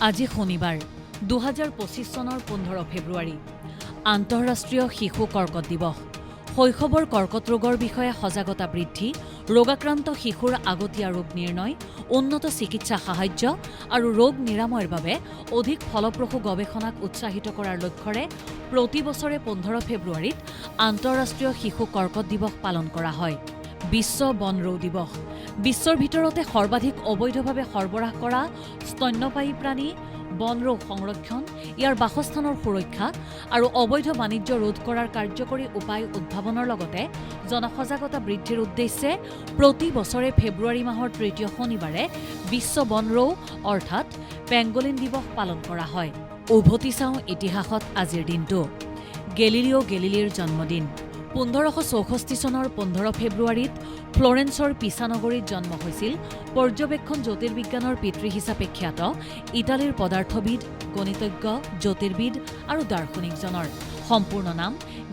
আজি শনিবাৰ, 2025 চনৰ 15 ফেব্ৰুৱাৰী, আন্তঃৰাষ্ট্ৰীয় শিশু কৰ্কট দিৱস। শৈশৱৰ কৰ্কট ৰোগৰ বিষয়ে সজাগতা বৃদ্ধি, ৰোগাক্ৰান্ত শিশুৰ আগতীয়া ৰোগ নিৰ্ণয়, উন্নত চিকিৎসা সাহায্য আৰু ৰোগ নিৰাময়ৰ বাবে অধিক ফলপ্ৰসূ গৱেষণাক উৎসাহিত কৰাৰ লক্ষ্যৰে প্ৰতি বছৰে 15 ফেব্ৰুৱাৰীত আন্তঃৰাষ্ট্ৰীয় শিশু কৰ্কট দিৱস পালন কৰা হয়। বিশ্ব বনৰৌ দিৱস। বিশ্বৰ ভিতৰতে সৰ্বাধিক অবৈধভাৱে সৰবৰাহ কৰা স্তন্যপায়ী প্ৰাণী বনৰৌ সংৰক্ষণ, ইয়াৰ বাসস্থানৰ সুৰক্ষা আৰু অবৈধ বাণিজ্য ৰোধ কৰাৰ কাৰ্যকৰী উপায় উদ্ভাৱনৰ লগতে জনসজাগতা বৃদ্ধিৰ উদ্দেশ্যে প্ৰতি বছৰে ফেব্ৰুৱাৰী মাহৰ তৃতীয় শনিবাৰে বিশ্ব বনৰৌ অৰ্থাৎ পেংগলিন দিৱস পালন কৰা হয়। উভতি চাওঁ ইতিহাসত আজিৰ দিনটো। গেলিলিঅ' গেলিলিৰ জন্মদিন। 1564 চনৰ 15 ফেব্ৰুৱাৰীত ফ্লৰেন্সৰ পিছা নগৰীত জন্ম হৈছিল পৰ্যবেক্ষণ জ্যোতিৰ্বিজ্ঞানৰ পিতৃ হিচাপে খ্যাত ইটালীৰ পদাৰ্থবিদ, গণিতজ্ঞ, জ্যোতিৰ্বিদ আৰু দাৰ্শনিকজনৰ। সম্পূৰ্ণ নাম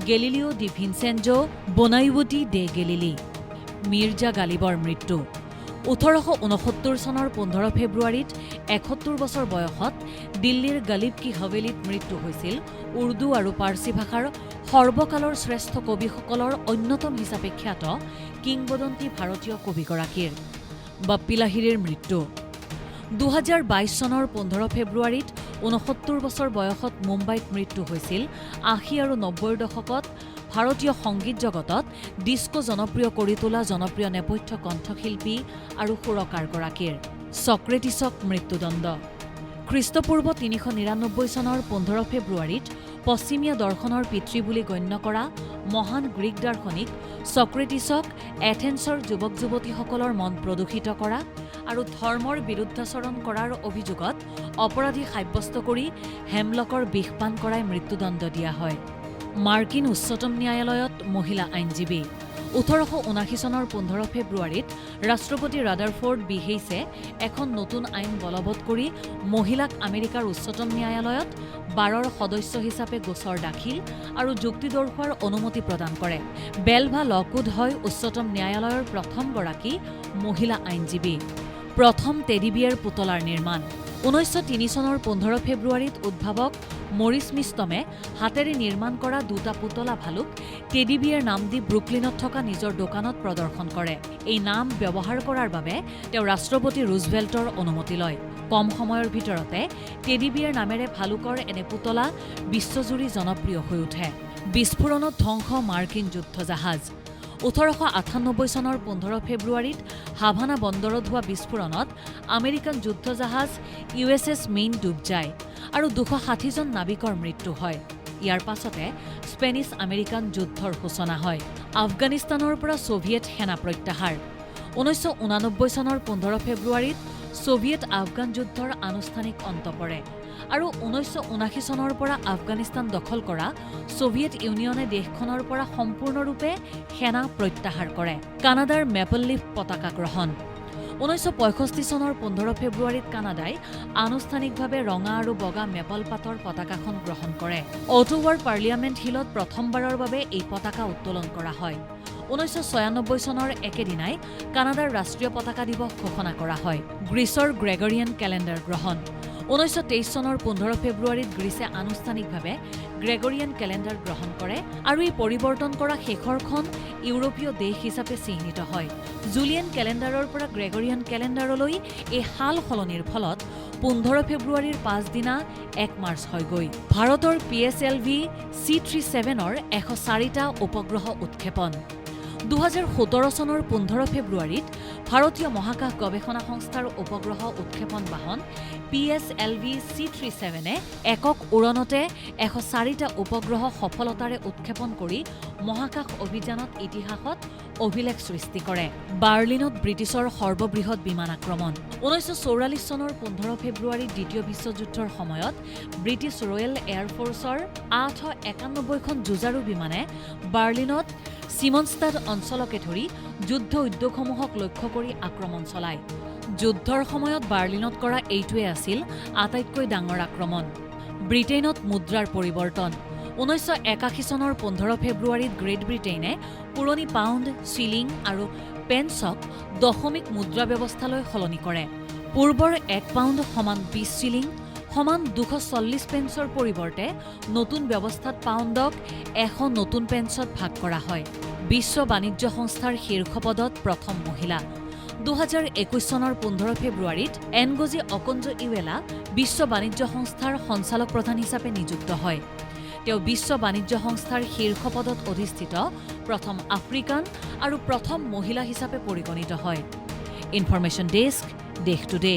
Galileo' di Vincenzo Bonaiuti de Galilei. Mirza গালিবৰ মৃত্যু। 1869 চনৰ 15 ফেব্ৰুৱাৰীত 71 বছৰ বয়সত দিল্লীৰ গালিব কি হাভেলীত মৃত্যু হৈছিল উৰ্দু আৰু পাৰ্চী ভাষাৰ সৰ্বকালৰ শ্ৰেষ্ঠ কবিসকলৰ অন্যতম হিচাপে খ্যাত কিংবদন্তী ভাৰতীয় কবিগৰাকীৰ। বাপ্পী লাহিড়ীৰ মৃত্যু। 2022 চনৰ 15 ফেব্ৰুৱাৰীত 69 বছৰ বয়সত মুম্বাইত মৃত্যু হৈছিল 80 আৰু 90ৰ দশকত ভাৰতীয় সংগীত জগতত ডিস্কো জনপ্ৰিয় কৰি তোলা জনপ্ৰিয় নেপথ্য কণ্ঠশিল্পী আৰু সুৰকাৰগৰাকীৰ। ছক্ৰেটিছক মৃত্যুদণ্ড। খ্ৰীষ্টপূৰ্ব 399 চনৰ 15 ফেব্ৰুৱাৰীত পশ্চিমীয়া দৰ্শনৰ পিতৃ বুলি গণ্য কৰা মহান গ্ৰীক দাৰ্শনিক ছক্ৰেটিছক এথেন্সৰ যুৱক যুৱতীসকলৰ মন প্ৰদূষিত কৰা আৰু ধৰ্মৰ বিৰুদ্ধাচৰণ কৰাৰ অভিযোগত অপৰাধী সাব্যস্ত কৰি হেমলকৰ বিষপান কৰাই মৃত্যুদণ্ড দিয়া হয়। মাৰ্কিন উচ্চতম ন্যায়ালয়ত মহিলা আইনজীৱী। 1879 চনৰ 15 ফেব্ৰুৱাৰীত ৰাষ্ট্ৰপতি ৰাডাৰফৰ্ড বি হেইছে এখন নতুন আইন বলবৎ কৰি মহিলাক আমেৰিকাৰ উচ্চতম ন্যায়ালয়ত বাৰৰ সদস্য হিচাপে গোচৰ দাখিল আৰু যুক্তি দৰ্শোৱাৰ অনুমতি প্ৰদান কৰে। বেলভা লকউড হয় উচ্চতম ন্যায়ালয়ৰ প্ৰথমগৰাকী মহিলা আইনজীৱী। প্ৰথম টেডিবিয়েৰ পুতলাৰ নিৰ্মাণ। 1903 চনৰ 15 ফেব্ৰুৱাৰীত উদ্ভাৱক মৰিছ মিষ্টমে হাতেৰে নিৰ্মাণ কৰা দুটা পুতলা ভালুক টেডিবিয়েৰ নাম দি ব্ৰুকলিনত থকা নিজৰ দোকানত প্ৰদৰ্শন কৰে। এই নাম ব্যৱহাৰ কৰাৰ বাবে তেওঁ ৰাষ্ট্ৰপতি ৰুজভেল্টৰ অনুমতি লয়। কম সময়ৰ ভিতৰতে টেডিবিয়েৰ নামেৰে ভালুকৰ এনে পুতলা বিশ্বজুৰি জনপ্ৰিয় হৈ উঠে। বিস্ফোৰণত ধ্বংস মাৰ্কিন যুদ্ধজাহাজ। 1898 চনৰ 15 ফেব্ৰুৱাৰীত হাভানা বন্দৰত হোৱা বিস্ফোৰণত আমেৰিকান যুদ্ধজাহাজ ইউ এছ এছ মেইন ডুব যায় আৰু 260জন নাবিকৰ মৃত্যু হয়। ইয়াৰ পাছতে স্পেনিছ আমেৰিকান যুদ্ধৰ সূচনা হয়। আফগানিস্তানৰ পৰা ছোভিয়েট সেনা প্ৰত্যাহাৰ। 1989 চনৰ 15 ফেব্ৰুৱাৰীত ছোভিয়েট আফগান যুদ্ধৰ আনুষ্ঠানিক অন্ত পৰে আৰু 1979 চনৰ পৰা আফগানিস্তান দখল কৰা ছোভিয়েট ইউনিয়নে দেশখনৰ পৰা সম্পূৰ্ণৰূপে সেনা প্ৰত্যাহাৰ কৰে। কানাডাৰ মেপল লিফ পতাকা গ্ৰহণ। 1965 চনৰ 15 ফেব্ৰুৱাৰীত কানাডাই আনুষ্ঠানিকভাৱে ৰঙা আৰু বগা মেপল পাতৰ পতাকাখন গ্ৰহণ কৰে। অটোৱাৰ পাৰ্লিয়ামেণ্ট হিলত প্ৰথমবাৰৰ বাবে এই পতাকা উত্তোলন কৰা হয়। 1996 চনৰ একেদিনাই কানাডাৰ ৰাষ্ট্ৰীয় পতাকা দিৱস ঘোষণা কৰা হয়। গ্ৰীচৰ গ্ৰেগৰিয়ান কেলেণ্ডাৰ গ্ৰহণ। 1923 চনৰ 15 ফেব্ৰুৱাৰীত গ্ৰীচে আনুষ্ঠানিকভাৱে গ্ৰেগৰিয়ান কেলেণ্ডাৰ গ্ৰহণ কৰে আৰু এই পৰিৱৰ্তন কৰা শেষৰখন ইউৰোপীয় দেশ হিচাপে চিহ্নিত হয়। জুলিয়ান কেলেণ্ডাৰৰ পৰা গ্ৰেগৰিয়ান কেলেণ্ডাৰলৈ এই সাল সলনিৰ ফলত 15 ফেব্ৰুৱাৰীৰ পাছদিনা 1 মাৰ্চ হয়গৈ। ভাৰতৰ পিএছএলভি চি 37ৰ 104টা উপগ্ৰহ উৎক্ষেপণ। 2017 চনৰ 15 ফেব্ৰুৱাৰীত ভাৰতীয় মহাকাশ গৱেষণা সংস্থাৰ উপগ্ৰহ উৎক্ষেপণ বাহন পিএছএলভি চি 37এ একক উৰণতে 104টা উপগ্ৰহ সফলতাৰে উৎক্ষেপণ কৰি মহাকাশ অভিযানত ইতিহাসত অভিলেখ সৃষ্টি কৰে। বাৰ্লিনত ব্ৰিটিছৰ সৰ্ববৃহৎ বিমান আক্ৰমণ। 1944 চনৰ 15 ফেব্ৰুৱাৰীত দ্বিতীয় বিশ্বযুদ্ধৰ সময়ত ব্ৰিটিছ ৰয়েল এয়াৰফ'ৰ্চৰ 891খন যুঁজাৰু বিমানে বাৰ্লিনত চিমনষ্টাড অঞ্চলকে ধৰি যুদ্ধ উদ্যোগসমূহক লক্ষ্য কৰি আক্ৰমণ চলায়। যুদ্ধৰ সময়ত বাৰ্লিনত কৰা এইটোৱে আছিল আটাইতকৈ ডাঙৰ আক্ৰমণ। ব্ৰিটেইনত মুদ্ৰাৰ পৰিৱৰ্তন। 1981 চনৰ 15 ফেব্ৰুৱাৰীত গ্ৰেট ব্ৰিটেইনে পুৰণি পাউণ্ড, শ্বিলিং আৰু পেন্সক দশমিক মুদ্ৰা ব্যৱস্থালৈ সলনি কৰে। পূৰ্বৰ 1 পাউণ্ড সমান 20 শ্বিলিং, সমান 240 পেঞ্চৰ পৰিৱৰ্তে নতুন ব্যৱস্থাত পাউণ্ডক 100 নতুন পেঞ্চত ভাগ কৰা হয়। বিশ্ব বাণিজ্য সংস্থাৰ শীৰ্ষ পদত প্ৰথম মহিলা। 2021 চনৰ 15 ফেব্ৰুৱাৰীত এনগজি অকঞ্জো ইৱেলা বিশ্ব বাণিজ্য সংস্থাৰ সঞ্চালক প্ৰধান হিচাপে নিযুক্ত হয়। তেওঁ বিশ্ব বাণিজ্য সংস্থাৰ শীৰ্ষ পদত অধিষ্ঠিত প্ৰথম আফ্ৰিকান আৰু প্ৰথম মহিলা হিচাপে পৰিগণিত হয়। ইনফৰমেশ্যন ডেস্ক, দেশ টুডে।